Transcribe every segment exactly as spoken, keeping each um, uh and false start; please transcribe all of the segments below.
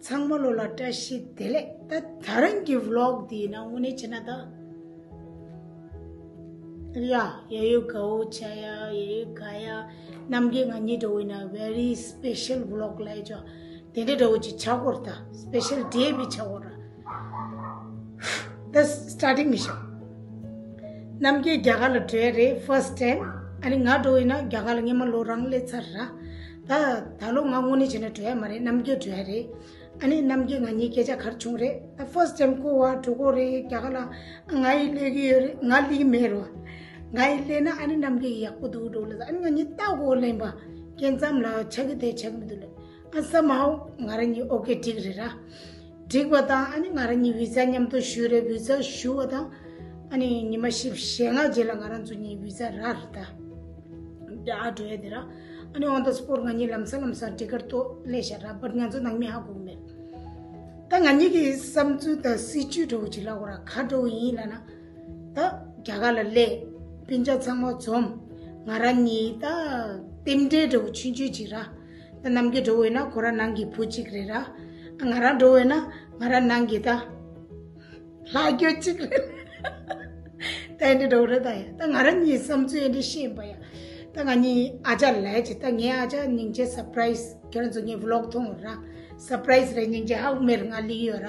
ཚང་མ་ལོ་ལ་བཀྲ་ཤིས་བདེ་ལེགས། ད་ད་རིང་གི་vlog་འདི་ན་དངོས་གནས་བྱས་ན་ད། ཡ་ཡ་ཡོ་དགའ་བོ་བྱ་ཡ་ཡ་ཡོ་དགའ་ཡ། ནམ་རྒྱུན་ང་གཉིས་འགྲོ་བའི་ན་very special vlog་ལ་ཡ་ཅོ། དེ་འདྲ་འདྲ་བོ་ཅིག་ཆགས་སྐོར་ད་special day་བི་ཆགས་སྐོར་ར། ད་starting་མི་ཤོག་ནམ་རྒྱུན་རྒྱ་གར་ལ་འགྲོ་ཡ་རེད་first time། ཨ་ནི་ང་འགྲོ་བའི་ན་རྒྱ་གར་ལ་སྔོན་མ་ལོ་རང་སླེབས་ཚར་ར། ད་ད་ལོ་ང་དངོས་གནས་བྱས་ན་འགྲོ་ཡ་མ་རེད། ནམ་རྒྱུན་འགྲོ་ཡ་རེད། ཨ་ནི་ནམ་རྒྱུན་ང་གཉིས་སྐད་ཆ་ག་རེ་བྱུང་རེད། ད་first time་ཀོ་བ་འགྲོ་གོ་རེད་རྒྱ་གར་ལ། ང་ཡི་སླེབས་ཀྱི་ཡོད་རེད། ང་སླེབས་ཀྱི་མེད་རོ། ང་ཡི་སླེབས་ན་ཨ་ནི་ནམ་རྒྱུན་ཡག་པོ་འདུག་འགྲོ་ལ། ཨ་ནི་ང་གཉིས་ལྟ་གོ་ལེན་པ་སྐྱེ་མཚམས་ལ་ཆགས་ཀྱི་དེ་ཆགས་ཀྱི་མི་འདུག་ལེ། ཨ་ས་མ་ཧོ་ང་རང་གཉིས་okay་འགྲིག་རེད་ར། འགྲིག་པ་དང་ཨ་ནི་ང་རང་གཉིས་བི་ཛ་མཉམ་དུ་ཞུས་རེད། བི་ཛ་ཞུ་བ་དང་ཨ་ནི་ཉི་མ་བཞི་བཅུ་ཞེ་ལྔ་རྗེས་ལ་ང་རང་ཚོ་གཉིས་བི་ཛ་རག་རེད་ད། ཨ་འགྲོ་ཡ་དེ་ར། ཨ་ནི་on the spot་ང་གཉིས་ལམ་སང་ལམ་སང་ཊི་ཀེ་ཊི་ཏོ་ལེན་ཤག་ར། བཊ་ང་ཚོ་ནང་མི་ཧ་གོ་གི་མེད། ད་ང་གཉིས་ཀྱི་བསམ་ཚུལ་དང་སྲིད་ཇུས་འདྲ་བོ་ཅིག་ལབ་དགོས་ར། ག་འདྲ་བོ་ཡིན་ལབ་ན། ད་རྒྱ་གར་ལ་སླེབས། སྤུན་ཀྱག་ཚང་མ་འཛོམས། ང་རང་གཉིས་ད་རྟེན་འབྲེལ་འདྲ་བོ་ཆུང་ཆུང་ཅིག་ར། ད་ནམ་རྒྱུན་འགྲོ་བས་ན་ཁོ་རང་ནང་གི་བུ་གཅིག་རེད་ར། ང་རང་འགྲོ་བས་ན་ང་རང་ནང་གི་ད་ལྷ་རྒྱུད་གཅིག་རེད། ད་ཨེ་འདྲ་འགྲོ་རེད་ད་ཡ། ད་ང་རང་གཉིས་བསམ་ཚུལ་ཨེ་འདྲ་ཤེས་པ་ཡ། ད་ང་གཉིས་ཨ་ཅག་ལས་ཅིག་ད་ངའི་ཨ་ཅག་སྙིང་རྗེ་surprise་ཁྱེད་རང་ཚོ་ངའི་vlog་མཐོང་ར། surprise་རེད། སྙིང་རྗེ་ཧ་གོ་མེད་ར། ང་སླེབས་ཡོད་ར།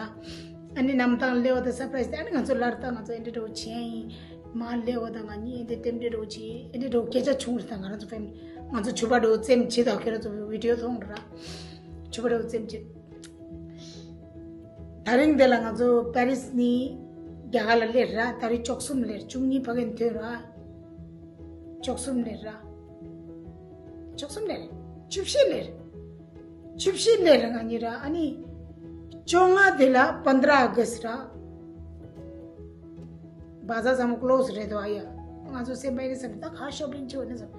ཨ་ནི་གནམ་ཐང་སླེབས་པ་དང་surprise་དེ་ཨ་ནི་ང་ཚོ་ལར་ད་ང་ཚོ་ཨེ་འདྲ་འགྲོ་བྱས་ཡིན། མ་སླེབས་པ་དང་ང་གཉིས་ཨེ་འདྲ་རྟེན་འབྲེལ་འགྲོ་བྱས་ཨེ་འདྲ་འགྲོ་སྐད་ཆ་བྱུང་རེད། ད་ང་རང་ཚོ་family་ང་ཚོ་ཕྱུ་པ་འགྲོ་བཙེམ་བྱེད་དང་ཁྱེད་རང་ཚོ་video་མཐོང་ར། ཕྱུ་པ་འགྲོ་བཙེམ་བྱེད། ད་རིང་འདི་ལ་ང་ཚོ་པེ་རིས་ནས་རྒྱ་གར་ལ་སླེབས་ར། ད་རིང་བཅུ་གསུམ་སླེབས། བཅུ་གཉིས་ཕ་གིར་ཐོན་ར། བཅུ་གསུམ་སླེབས་ར། བཅུ་གསུམ་སླེབས་རེད། བཅུ་བཞི་སླེབས་རེད། བཅུ་བཞི་སླེབས་རེད། ང་གཉིས་ར་ཨ་ནི། བཅོ་ལྔ་དེ་ལ་པནྡྲ་ཨ་གསྟ་ར། བ་ཛར་ཚང་མ་close་རེད་དོ་ཨ་ཡ། ང་ཚོ་སེམས་པ་ཡིན་བསམ་ད་ག་shopping་བྱེད་འོ་ནི་བསམ།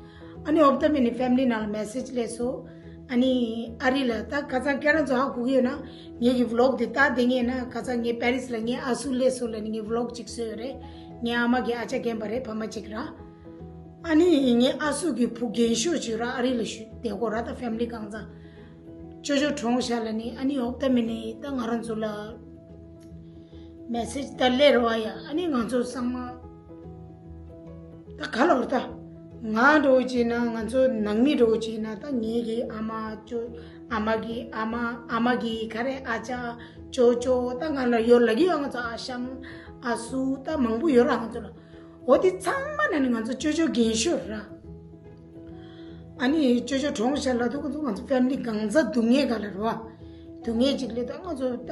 ཨ་ནི་ཨོབ་ཏ་མི་ནི་family་ནང་ལ་message་སླེབས་སོང་། ཨ་ནི་ཨ་རི་ལ་ད་ཁ་སང་ཁྱེད་རང་ཚོ་ཧ་གོ་གི་ཡོད་ན་ངེད་ཀྱི་vlog་དེ་ལྟ་བསྡད་ངེས་ན། ཁ་སང་ངའི་པེ་རིས་ལ་ངའི་ཨ་སུ་སླེབས་སོང་ལ་ནི་ངའི་vlog་ཅིག་བཟོས་ཡོད་རེད། ངའི་ཨ་མ་གི་ཨ་ཅག་རྒན་པ་རེད། ཕ་མ་གཅིག་ར། ཨ་ནི་ངའི་ཨ་སུ་གི་བུ་རྒན་ཤོས་ཅིག་ར་ཨ་རི་ལ་བཞུགས་བསྡད་ཀོ་ར། ད་family་གང་ཚང་ཅོ་ཅོ་གྲོངས་ཤག་ལ་ནི། ཨ་ནི་ཨོབ་ཏ་མི་ནི་ད་ང་རང་ཚོ་ལ་message་ད་སླེབས་ར་བ་ཡ། ཨ་ནི་ང་ཚོ་ཚང་མ་ད་ག་ལ་བར་ད་ང་འགྲོ་བྱས་ན་ང་ཚོ་ནང་མི་འགྲོ་བྱས་ན་ད་ངེད་ཀྱི་ཨ་མ་ཅོ་ཨ་མ་གི་ཨ་མ་ཨ་མ་གི་ག་རེ་ཨ་ཅག་ཅོ་ཅོ་ད་ང་ལ་ཡོད་ལ་གི་ཡོད། ང་ཚོ་ཨ་ཞང་ཨ་སུ་ད་མང་པོ་ཡོད་ར་ང་ཚོ་ལ། འོ་དེ་ཚང་མ་ན་ནི་ང་ཚོ་ཅོ་ཅོ་རྒན་ཤོས་ར། ཨ་ནི་ཅོ་ཅོ་གྲོངས་ཤག་ལ་དུ་ང་ཚོ་ང་ཚོ་family་གང་ཚ་སྡུག་བསྔལ་ག་ལ་རོ། སྡུག་བསྔལ་ཅིག་ལས་ད་ང་ཚོ་ད་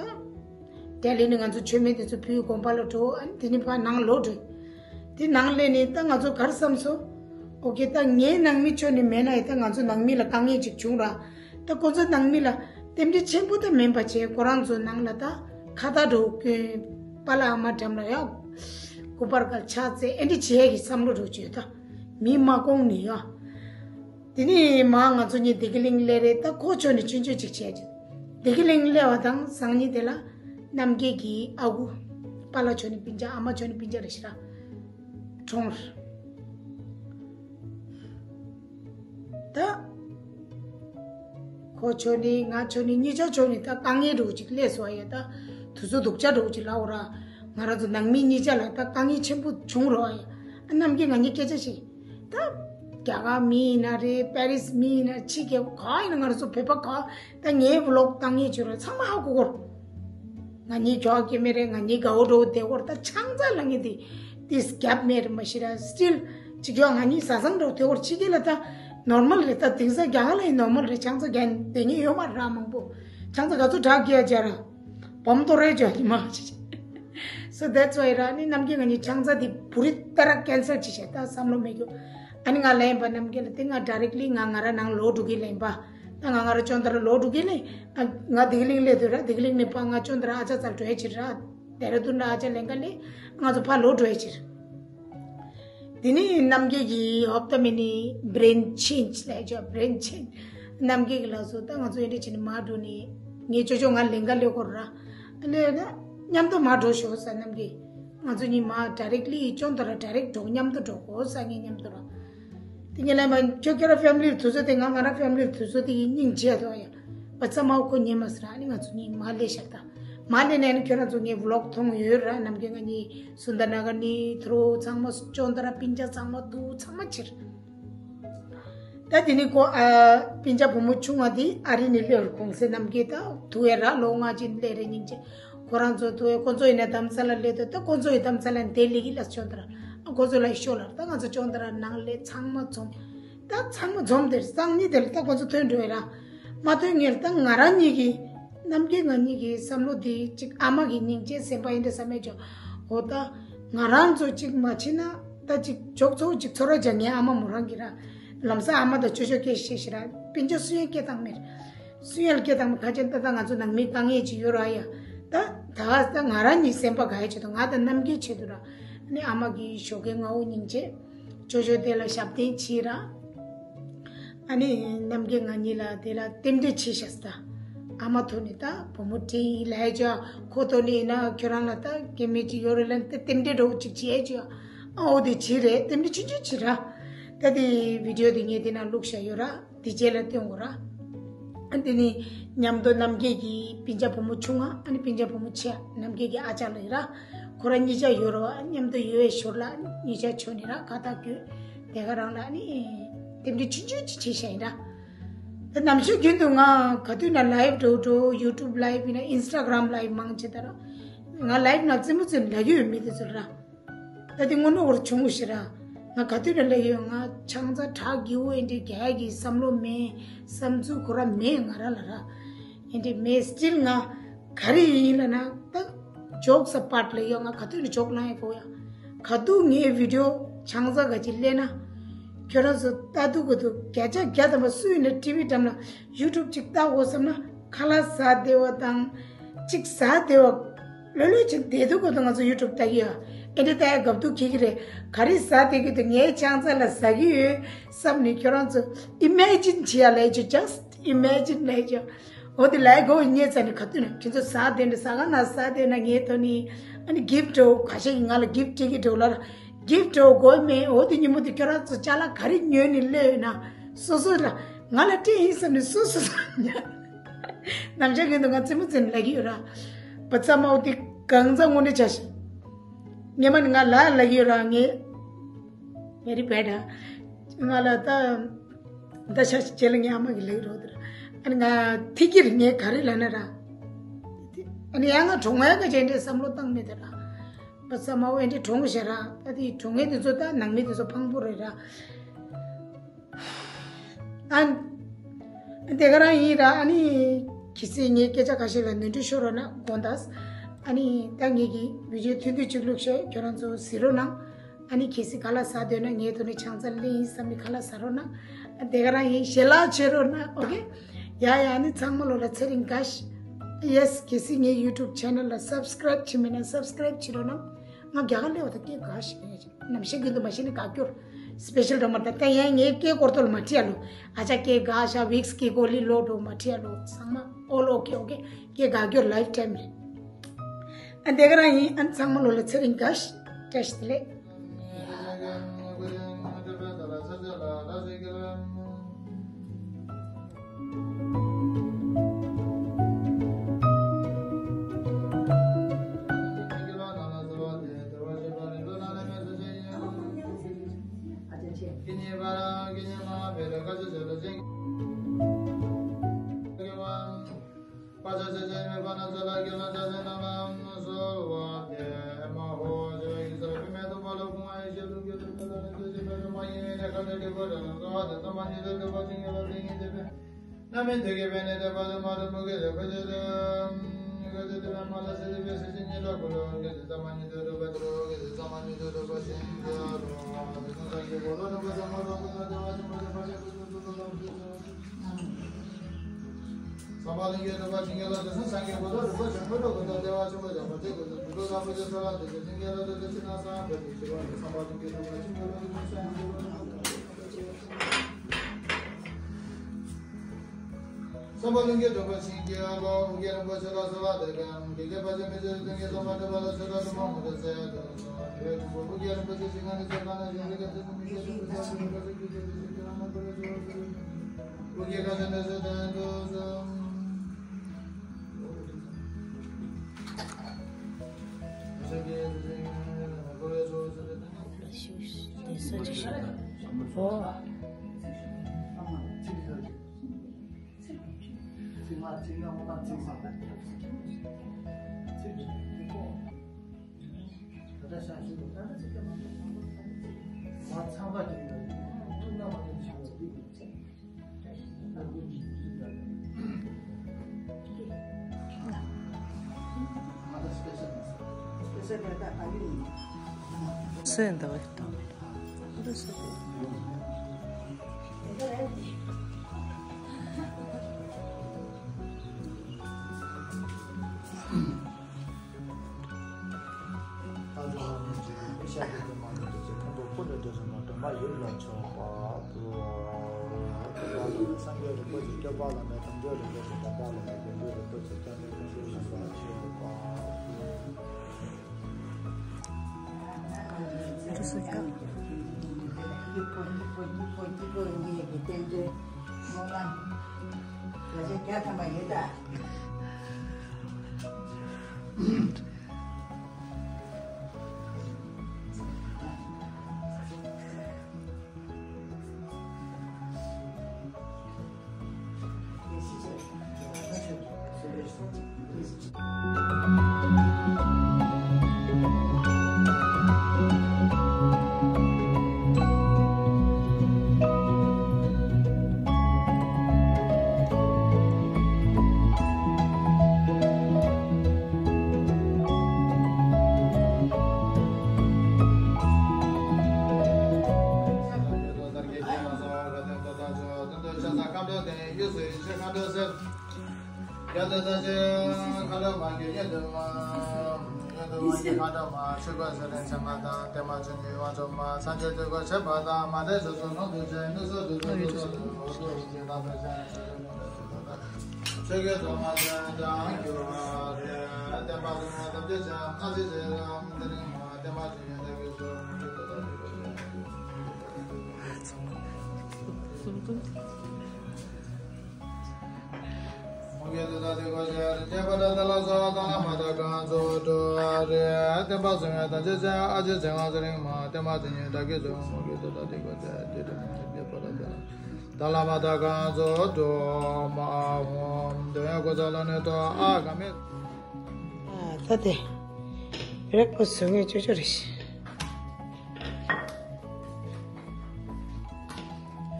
ལྡི་ལི་ནས་ང་ཚོ་མཆོད་མེ་དེ་ཚོ་ཕུལ་དགོན་པ་ལ་འགྲོ། ཨ་ནི་དེ་ནི་ཕར་ནང་ལོག་འགྲོ། དེ་ནང་སླེབས་ནས་ད་ང་ཚོ་ག་རེ་བསམ་སོང་། ཨོ་ཀེ་ད་ངའི་ནང་མི་ཆོ་ནི་མེད་ན་ཡི་ད་ང་ཚོ་ནང་མི་ལ་དཀའ་ངལ་ཅིག་བྱུང་ར། ད་ཁོ་ཚོ་ནང་མི་ལ་རྟེན་འབྲེལ་ཆེན་པོ་ད་མིན་པ་བྱས་ཁོ་རང་ཚོ་ནང་ལ་ད་ཁ་བཏགས་འགྲོ་གོན། པཱ་ལགས་ཨ་མ་འགྲམ་ལ་ཡ་སྐུ་པར་ག་ཕྱག་འཚལ་ཨེ་འདྲ་བྱས་ཀྱི་བསམ་བློ་འགྲོ་བྱོས་ད། མི་མ་དགོངས་ནི་ཡ། དེ་ནི་མ་ང་ཚོ་གཉིས་བདེ་སྐྱིད་གླིང་སླེབས་རེད། ད་ཁོ་ཆོ་ནི་ཆུང་ཆུང་ཅིག་བྱས་ཀྱི། བདེ་སྐྱིད་གླིང་སླེབས་པ་དང་སང་ཉིན་དེ་ལ་རྣམ་རྒྱལ་གྱི་ཨ་ཁུ་པཱ་ལགས་ཆོ་ནི་སྤུན་ཀྱག་ཨ་མ་ཆོ་ནི་སྤུན་ཀྱག་རེད་ཤི་ར། གྲོངས། ད་ཁོ་ཆོ་ནི་ང་ཆོ་ནི་གཉིས་ཆ་ཆོ་ནི་ད་དཀའ་ངལ་འདྲ་བོ་ཅིག་སླེབས་སོང་ཡ། ད་དུས་ཚོད་སྡུག་ཅག་འདྲ་བོ་ཅིག་ལབ་འོ་ར། ང་རང་ཚོ་ནང་མི་གཉིས་ཆ་ལ་ད་དཀའ་ངལ་ཆེན་པོ་བྱུང་རོགས་ཡ། ཨ་རྣམ་རྒྱལ་ང་གཉིས་སྐད་ཆ་བཤད། ད་རྒྱ་གར་མི་ཡིན་ན་རེད། པེ་རིས་མི་ཡིན་ན་ཕྱི་རྒྱལ་ཁབ་ག་ཡིན་ན་ང་རང་ཚོ་བོད་པ་ག་ད་ངའི་vlog་བཏང་ངེས་བྱོས་ར་ཚང་མ་ཧ་གོ་གོ། ང་གཉིས་ཁྱོག་སྐྱེ་མེད་རེད། ང་གཉིས་དགའ་བོ་འགྲོ་བསྡད་གོ་ར། ད་ཆང་ཚ་ལ་ངས་དེ་དེ་རྒྱབ་མེད་རེད་མ་གཞི་ར། still་ཅིག་ཡོད་ང་གཉིས་བཟའ་ཚང་འགྲོ་བསྡད་གོ་ར། ཕྱི་རྒྱལ་ལ་ད་normal་རེད། ད་དེང་སང་རྒྱ་གར་ལ་ཡིན་normal་རེད། ཆང་ཚ་རྒྱག་བསྡད་ངེས་ཡོད་མ་རེད་ར། མང་པོ་ཆང་ཚ་ག་ཚོད་དྲག་རྒྱག་རྒྱག་ར། བམ་ཏོ་རེད་ཅོ་ཉི་མ། So that's why་ར་ནི་རྣམ་རྒྱལ་ང་གཉིས་ཆང་ཚ་དེ་བུ་རི་ཏ་ར་cancel་བྱེད་བྱས་ད་བསམ་བློ་མེད་རྒྱུ། ཨ་ནི་ང་ལན་པ་རྣམ་རྒྱལ་ལ་དེ་ང་directly་ང་ང་ར་ནང་ལོག་འགྲོ་གི་ལན་པ། ད་ང་ང་ར་ཅོན་ཏ་ར་ལོག་འགྲོ་གི་ལན། ཨ་ང་བདེ་སྐྱིད་གླིང་སླེབས་དུས་ར་བདེ་སྐྱིད་གླིང་ནས་ཕར་ང་ཅོན་ཏ་ར་ཨ་ཅག་རྩར་འགྲོ་ཡ་ཕྱིར་ར། ལྡེ་ར་ལྡུན་ར་ཨ་ཅག་ལེན་ག་ལེ་ང་ཚོ་ཕར་ལོག་འགྲོ་ཡ་ཕྱིར། དེ་ནི་རྣམ་རྒྱལ་གྱི་ཧོབ་ཏ་མི་ནི་brain change་ལབ་ཅོ། brain change། རྣམ་རྒྱལ་གྱི་ལགས་སོ་ད་ང་ཚོ་ཨེ་འདྲ་བྱས་ནས་མར་འགྲོ་ནི། ངའི་ཅོ་ཅོ་ང་ལེན་ག་ལེ་གོ་ར། ཨ་ལེ་ན་མཉམ་དུ་མར་འགྲོ་ཤོག་ཟེར་རྣམ་རྒྱལ། ང་ཚོ་གཉིས་མར་directly་ཅོན་ཏ་ར་direct་འགྲོ། མཉམ་དུ་འགྲོ་གོ་ས་ངའི་མཉམ་དུ་ར། དེ་ངས་ལན་པ་ཁྱོད་ཁྱོད་ར་family་དུས་ཚོད་དེ་ང་ང་ར་family་དུས་ཚོད་དེ་ཡིན་སྙིང་རྗེ་དོ་ཡ། པ་ཚ་མའོ་ཁོ་ཉན་མ་སོང་ར། ཨ་ནི་ང་ཚོ་གཉིས་མར་སླེབས་ཤག་ད། མར་སླེབས་ནས་ཨ་ནི་ཁྱོད་རང་ཚོ་ངའི་ཝི་ལོག་མཐོང་ཡོད་ར། ནམ་རྒྱུན་ང་གཉིས་སུན་དར་ན་ག་ནི་ཐུ་རོ་ཚང་མ་ཅོན་ཏ་ར་སྤུན་ཀྱག་ཚང་མ་འདུག་ཚང་མ་ཕྱིར། ད་དེ་ནི་ཁོ་ཨ་སྤུན་ཀྱག་བུ་མོ་ཆུང་བ་དེ་ཨ་རི་ནས་སླེབས་ར། གུང་སེང་ནམ་རྒྱུན་ད་ཐུག་ཡ་ར་ལོ་ལྔ་ཅིག་སླེབས་རེད་སྙིང་རྗེ། ཁོ་རང་ཚོ་ཐུག་ཡ། ཁོ་ཚོ་ཡིན་ན་དྷ་རམ་ས་ལ་སླེབས་འདུག་ད་ཁོ་ཚོ་ཡི་དྷ་རམ་ས་ལ་ནས་ལྡི་ལི་གི་ལ་ཅོན་ཏ་ར། ཨ་ཁོ་ཚོ་ལ་ཡི་ཤོ་ལ་ད་ང་ཚོ་ཅོན་ཏ་ར་ནང་སླེབས་ཚང་མ་འཛོམས། ད་ཚང་མ་འཛོམས་དེར་སང་ཉིན་དེར་ད་ཁོ་ཚོ་ཐོན་འགྲོ་ཡ་ར། མ་ཐོན་སྔོན་ད་ང་རང་གཉིས་ཀྱི་ནམ་རྒྱུན་ང་གཉིས་ཀྱི་བསམ་བློ་དེ་གཅིག་ཨ་མ་གི་སྙིང་རྗེ་སེམས་པ་ཡིན་འདྲ་བསམ་མེད་ཅོ། འོ་ད་ང་རང་ཚོ་གཅིག་མ་བྱེད་ན་ད་གཅིག་ཇོག་ཚོ་གཅིག་ཚོ་ར་ཇ་ངའི་ཨ་མ་མོ་རང་གི་ར། ལམ་སང་ཨ་མ་དང་ཅོ་ཅོ་སྐད་བཤད་ཤི་ར། སྤུན་ཀྱག་སུ་ཡང་སྐད་བཏང་མེད། སུ་ཡང་སྐད་བཏང་མེད། ཁ་ཅན་ད་ད་ང་ཚོ་ནང་མི་དཀའ་ངལ་ཅིག་ཡོད་ར་ཡ། ད་ད་ད་ང་རང་གཉིས་སེམས་པ་དགའ་ཡ་ཆེད་དུ་ང་དང་རྣམ་རྒྱལ་ཆེད་དུ་ར། ཨ་ནི་ཨ་མ་གི་ཞོགས་ཀའི་ང་འུ་སྙིང་རྗེ། ཅོ་ཅོ་དེ་ལ་ཞབས་བརྟན་བྱེད་ར། ཨ་ནི་རྣམ་རྒྱལ་ང་གཉིས་ལ་དེ་ལ་རྟེན་འབྲེལ་བྱེད་ཤག་ས། ཨ་མ་ཐོག་ནས་ད་བུ་མོ་དྲིན་ཡིན་ལ་ཡ་ཅོ། ཁོ་ཐོག་ནས་ཡིན་ན་ཁྱོད་རང་ལ་ད་སྐྱེ་དམན་ཅིག་ཡོད་རེད་ལ་ད་རྟེན་འབྲེལ་འདྲ་བོ་ཅིག་བྱེད་ཅོ། ཨ་འོ་དེ་བྱེད་རེད། རྟེན་འབྲེལ་ཆུང་ཆུང་བྱེད་ར། ད་དེ་བི་ཌི་ཡོ་དེ་ངས་དེ་ན་བླུགས་བཞག་ཡོད་ར། དེ་རྗེས་ལ་སྟོན་དགོས་ར། ཨ་དེ་ནི་མཉམ་དུ་རྣམ་རྒྱལ་གྱི་སྤུན་ཀྱག་བུ་མོ་ཆུང་ང་། ཨ་ནི་སྤུན་ཀྱག་བུ་མོ་ཆེ་རྣམ་རྒྱལ་གྱི་ཨ་ཅག་ལ་ཡིན་ར། ཁོ་ར་གཉིས་ཆ་ཡོད་ར་བ། མཉམ་དུ་ཡོད་པའི་ཞོར་ལ་གཉིས་ཆ་ཆོ་ནི་ར་ཁ་བཏགས་རྒྱུ་དེ་ག་རང་ལ་ནི་རྟེན་འབྲེལ་ཆུང་ཆུང་ཅིག་བྱེད་བཞག་ཡིན་ར། ད་ནམ་ཞོ་རྒྱུན་དུ་ང་ག་དུས་ན་ལའིབ་འགྲོ་འགྲོ་ཡུ་ཊུབ་ལའིབ་ཡིན་ན་ཨིན་སི་ཊ་གྷ་རམ་ལའིབ་མང་ཆེ་ད་ར། ང་ལའིབ་ན་རྩེད་མོ་རྩེ་ལ་ཡོད་མི་དེ་ཚོ་ར། ད་དེ་དངོས་གནས་འོར་བྱུང་ཞེ་ར། ང་ག་དུས་ནས་ལབ་ཡོད། ང་ཆང་ས་དྲག་གི་འོ་ཨེ་འདྲའི་རྒྱག་གི་བསམ་བློ་མེད། བསམ་ཚུལ་ཁོ་ར་མེད་ང་ར་ལ་ར། ཨེ་འདྲའི་མེད། སི་ཊིལ་ང་ག་རེ་ཡིན་ལབ་ན་ད་ཇོག་ས་པཱཊ་ལབ་ཡོད། ང་ག་དུས་ནས་ཇོག་ལང་ཡ་གོ་ཡ། ག་དུས་ངའི་བི་ཌི་ཡོ་ཆང་ས་ག་ཅིག་སླེབས་ན། ཁྱོད་རང་ཚོ་ལྟ་དུས་ག་དུས་བརྒྱ་ཆ་བརྒྱ་ཐམ་པ་སུ་ཡིན་ན་ཊི་ཝི་འགྲམ་ལ་ཡུ་ཊུབ་ཅིག་ལྟ་དགོས་བསམ་ན་ཁ་ལག་ཟ་བདེ་བ་དང་། ཅིག་ཟ་བདེ་བ། ལོ་ལོ་ཅིག་བསྡད་དུས་ག་དུས་ང་ཚོ་ཡུ་ཊུབ་ལྟ་གི་ཡོད། ཨེ་འདྲ་ལྟ་ཡ་སྐབས་དུས་ཁྱེད་ཀྱི་རེད། ག་རེ་ཟ་བདེ་གི་འདུག་ངའི་ཆང་ས་ལ་ཟ་གི་ཡོད་བསམ་ནས་ཁྱོད་རང་ཚོ་ཨི་མེ་ཇིན་བྱེད་ཡ་ལས་ཅོ། ཇ་སི་ཊི་ཨི་མེ་ཇིན་ལས་ཅོ། འོ་དེ་ལས་གོ་ངས་ཟ་ནས་ག་དུས་ན་ཁྱོད་ཚོ་ཟ་བདེ་འདྲ་ཟ་ག་ན་ཟ་བདེ་ན་ངའི་ཐོག་ནས་ཨ་ནི་གིཕ་ཊི་འགྲོ་ག་ཤེད་ཀྱི་ང་ལ་གིཕ་ཊི་སྤྲད་ཀྱི་འགྲོ་ལ་ར། གིཕ་ཊི་འགྲོ་དགོས་མེད། འོ་དེ་ཉིན་མོ་དེ་ཁྱོད་རང་ཚོ་ཅ་ལག་ག་རེ་ཉོས་ནས་སླེབས་ཡོད་ན་སོ་སོ་ལ་ང་ལ་སྤྲད་ཡིན་བསམ་ནས་སོ་སོ་སོ་ཉ། ནམ་ཞག་གི་འདུག་ང་རྩེད་མོ་རྩེ་ནས་ལབ་ཀྱི་ཡོད་ར། པ་ཚ་མའོ་དེ་གང་ཚ་དངོས་གནས་བྱ་ཞིང་། ངས་མ་ནི་ང་ལ་ལབ་ཀྱི་ཡོད་ར། ངས་ངས་རི་བས་ད་ང་ལ་ད་ད་ཤ་ཞིག་བྱེད་ལ་ངའི་ཨ་མ་གི་ལབ་ཀྱི་རོགས་དེ་ར། ཨ་ནི་ང་ཐིག་གིར་ངས་ག་རེ་ལབ་ན་ར། ཨ་ནི་ཡང་ང་གྲོངས་ཡ་ག་བྱས་འདྲའི་བསམ་བློ་བཏང་མེད་དེ་ར། པ་ཚ་མའོ་ཨེ་འདྲའི་གྲོངས་ཤག་ར། ད་དེ་གྲོངས་མཁན་དེ་ཚོ་ད་ནང་མི་དེ་ཚོ་ཕངས་པོ་རེད་ར། ཨ་དེ་ག་རང་ཡིན་ར། ཨ་ནི་གལ་སྲིད་ངའི་སྐད་ཆ་ཁ་ཤས་ལ་ནོར་འཁྲུལ་ཤོར་རོགས་གནང་དགོངས་དག་ཨ་ནི་ད་ངེད་ཀྱི་བི་ཌི་ཡོ་ཐུང་ཐུང་ཅིག་བླུགས་ཤོག་ཁྱོད་རང་ཚོ་གཟིགས་རོགས་གནང་། ཨ་ནི་གལ་སྲིད་ཁ་ལག་ཟ་འདོད་ན་ངའི་ཐོག་ནས་ཆང་ས་ལེན་ཡིན་བསམ་ནས་ཁ་ལག་ཟ་རོགས་གནང་། ཨ་དེ་ག་རང་ཡིན། ཞལ་ལག་མཆོད་རོགས་གནང་། ཨོ་ཁེ། ཡ་ཡ། ཨ་ནི་ཚང་མ་ལོ་ལ་ཚེ་རིང་དགའ་ཤ། ཡེ་སི། གལ་སྲིད་ངའི་ཡུ་ཊུབ་ཆེ་ནལ་ལ་སབ་སི་ཀ་རེབ་བྱེད་མེད་ན་སབ་སི་ཀ་རེབ་བྱེད་རོགས་གནང་། ང་རྒྱ་གར་སླེབས་པ་དང་སྐད་དགའ་ཤ་ཡིན། ནམ་ཞིག་གི་འདུག་མ་ཤེས་ནི་དགའ་སྐྱོར། སི་པེ་ཤལ་འགྲོ་མ་ད་ལྟ་ཡང་ངའི་སྐད་སྐོར་ཐོག་ལ་མ་ཁྲིད་ཡ་ལོ། ཨ་ཅག་སྐད་དགའ་ཤ་ཝིག་སི་སྐད་གོ་ལི་ལོ་འགྲོ་མ་ཁྲིད་ཡ་ལོ། ཚང་མ་ཨོལ་ཨོ་ཀེ་ཨོ་ཀེ། སྐད་དགའ་སྐྱོར་ལའིཕ་ཊའིམ་རེད། ཨ་དེ་ག་རང་ཡིན། ཨ་ཚང་མ་ལོ་ལ་ཚེ་རིང་དགའ་ཤ། བཀྲ་ཤིས་བདེ་ལེགས། ཨོ། སེམས་འདི་བས་དང་། ད་ལ་མ་ད་གང་ཚོ་འགྲོ་མ་ཧོམ་དོན་གོ་ཚོ་ལ་ནི་ཏོ་ཨ་ག་མེ། ད་དེ་རེག་པོ་བཟོ་ངེས་ཅོ་ཅོ་རེ་ཤི།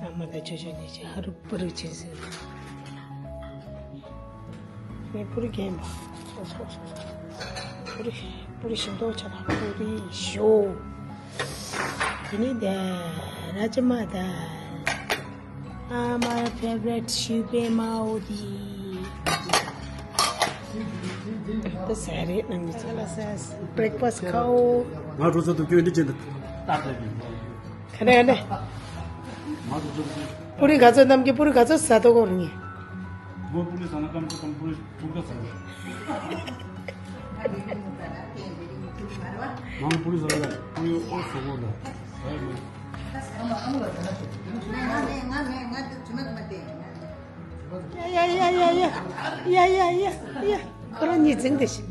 ཨ་མ་ད་ཅོ་ཅོ་ནི་ཅི་ཧ་རུ་པུ་རུ་ཅི་ཟེར། ངས་པུ་རི་རྒྱན་པ། པུ་རི་པུ་རི་ཞིམ་མདོག་ཆ་ན་པུ་རི་ཞོ། དེ་ནི་དེ་ར་ཅི་མ་ད། ཨ་མ་ཕེ་ཝ་རེཊ་ཤུ་པེ་མའོ་དི། དེ་ཟ་རེད་ནང་མི་ཚོ་ལ་ཟ། བྷི་རེག་ཕ་སི་ཁའོ། ང་འགྲོ་ས་དུ་ཁྱོད་འདི་ཅན་དུ། ཁ་ནས་ཁ་ནས། ང་འགྲོ་ས་དུ། པུ་རི་ག་ཚོད་རྣམས་ཀྱི་པུ་རི་ག་ཚོད་ཟ་ཐུབ་གོ་རུ་ངས། མོ་པུ་རི་ཟ་ན་ཀམ་ཀམ་པུ་རི་ཐུག་ག་ཟ་ཡ། ང་པུ་རི་ཟ་ཡ་པུ་རི་ཨོ་ཟ་གོ་ད། ཟ་ཡ་མེད། ཁོ་རང་གཉིས་འཛིང་དེ་ཤི།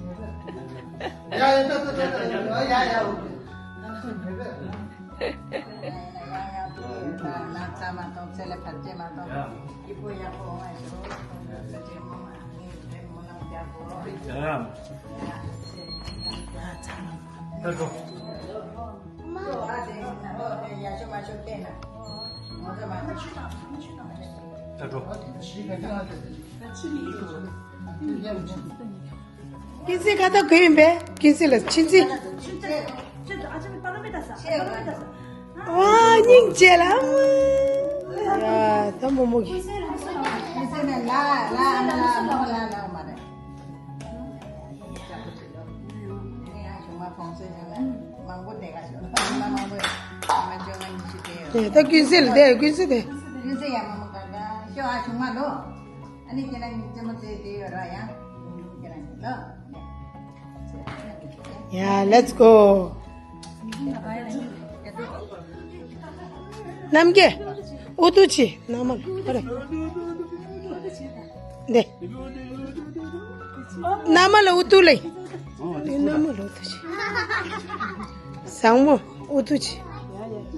ཀུན་གཟིགས་ཁ་ཐག་གོས་ཡིན་པས། ཀུན་གཟིགས་ལ་ཆི་འཛིན། ཨ་སྙིང་རྗེ་ལ། ཡ་ད་མོ་མོ་གི། དེ་ད་ཀུན་གཟིགས་ལ་དེ་ཀུན་གཟིགས་དེ། Yeah, let's go. རྣམ་རྒྱལ། ཨུ་ཏུ་ཅི། ན་མ་ལ། ཨ་རེ། འདི། ན་མ་ལ་ཨུ་ཏུ་ལེ། འདི་ན་མ་ལ་ཨུ་ཏུ་ཅི། བཟང་མོ་ཨུ་ཏུ་ཅི།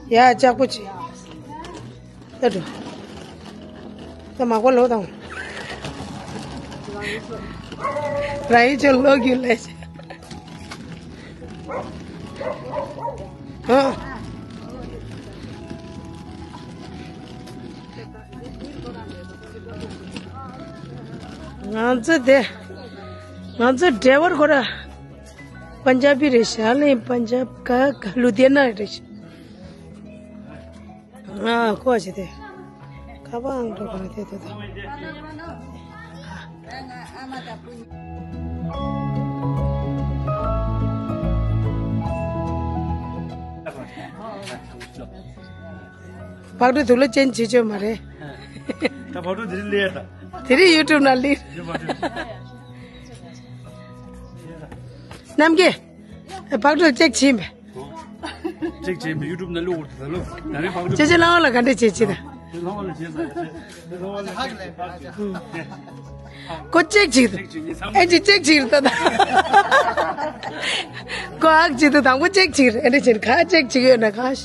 ཡ་ལྕགས་པོ་ཅི། ད་འགྲོ། ད་མག་པ་ལོག་དང་། ར་ཡི་ཆོ་ལོག་རྒྱུ་ལས། ཨ། ང་ཚོ་དེ། ང་ཚོ་ཌ་རའི་ཝར་ཁོ་ར། པན་ཇ་བི་རེད་ཤག་ལེ། པན་ཇ་བི་ག་ག་ལུ་དྷི་ཡ་ན་རེད་ཤག་ཨ་ཁོ་ཞིག་དེ། ཁ་པར་ཨང་འགྲོ་ག་རེ་དེ་དེ་དེ། ཕག་གྲུ་དུག་ལོག་ཅན་བྱེད་ཆོག་མ་རེད། ད་ཕག་གྲུ་དེ་རིང་ལས་ད། དེ་རིང་ཡུ་ཊུབ་ནང་ལས། རྣམ་རྒྱལ། ཕག་གྲུ་ཅེག་བྱིན་པས། ཅེག་བྱིན་པས་ཡུ་ཊུབ་ནང་ལོག་ད་ལོ། ད་རིང་ཕག་གྲུ། ཅེ་ཅེ་ལའོ་ལ་ག་འདྲ་བྱེད་ཅེ་ད། ལའོ་ལ་བྱེད་ད། ཁོ་ཅེག་ཅིག་ཏུ། ཨེ་ཅི་ཅེག་ཅིག་ཏུ་ད། ཁོ་ཧག་ཅིག་ཏུ་དང་པོ་ཅེག་ཅིག་ཨེ་ཅི་ཅིག་ཁ་ཅེག་ཅིག་ཡོད་ན་ཁ།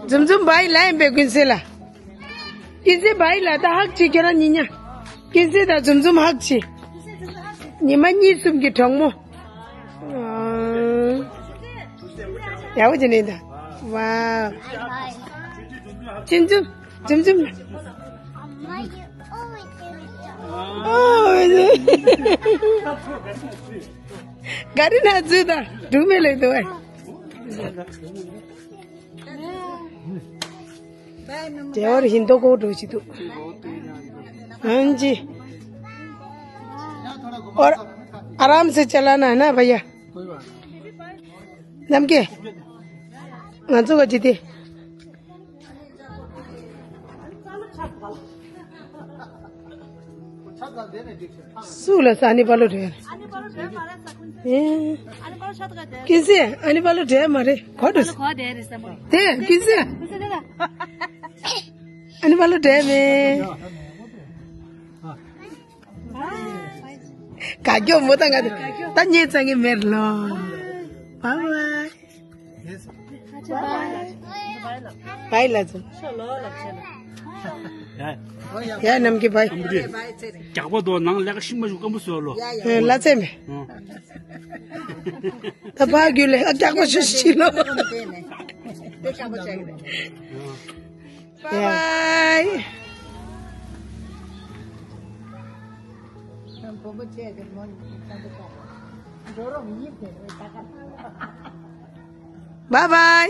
འཛུམ་འཛུམ་བའི་ལ་ཡིན་པའི་ཀུན་གསལ་ལ། ཀུན་གསལ་བའི་ལ་ད་ཧག་ཅིག་ཁྱོད་རང་ཉིད་ཉ། ཀུན་གསལ་དང་འཛུམ་འཛུམ་ཧག་ཅིག་ཉི་མ་གཉིས་གསུམ་གྱི་གྲོགས་མོ། ཡག་པོ་བྱས་ནས་ད། ཝའོ། ཅུང་ཙུམ། ཅུང་ཙུམ། ག་རེ་ན་ཙུ་ད་འབྲུག་མེད་ལེ་དུ་བས། ड्राइवर हिंदू को रोज तू। हाँ जी। और आराम से चलाना है ना भैया। नमके। ང་ཚོ་ག་ཅི་དེ། སུ་ལ་ས་ཨ་ནི་པ་ལོ་རེད། ཨེ། ཀི་སི་ཨ་ནི་པ་ལོ་རེད་མ་རེད་གོ་འདུག་དེ་ཀི་སི་ཨ་ནི་པ་ལོ་རེད་མེད། ག་གྱོ་མོ་ད་ང་ད་ད་ཉེ་ཚང་གི་མེར་ལོ། བའི་བའི། བའི་ལ་ཚོ། ཡ་ནམ་གི་བའི། རྒྱག་པ་དོ་ནང་ལས་ཀ་ཤི་མ་ཞུ་སྐམ་པོ་བཟོ་ལོ། ལ་ཚེ་མེ། ད་བ་རྒྱུ་ལས་རྒྱག་པ་ཤི་ཤི་ལོ། བའི་བའི། བའི་བའི།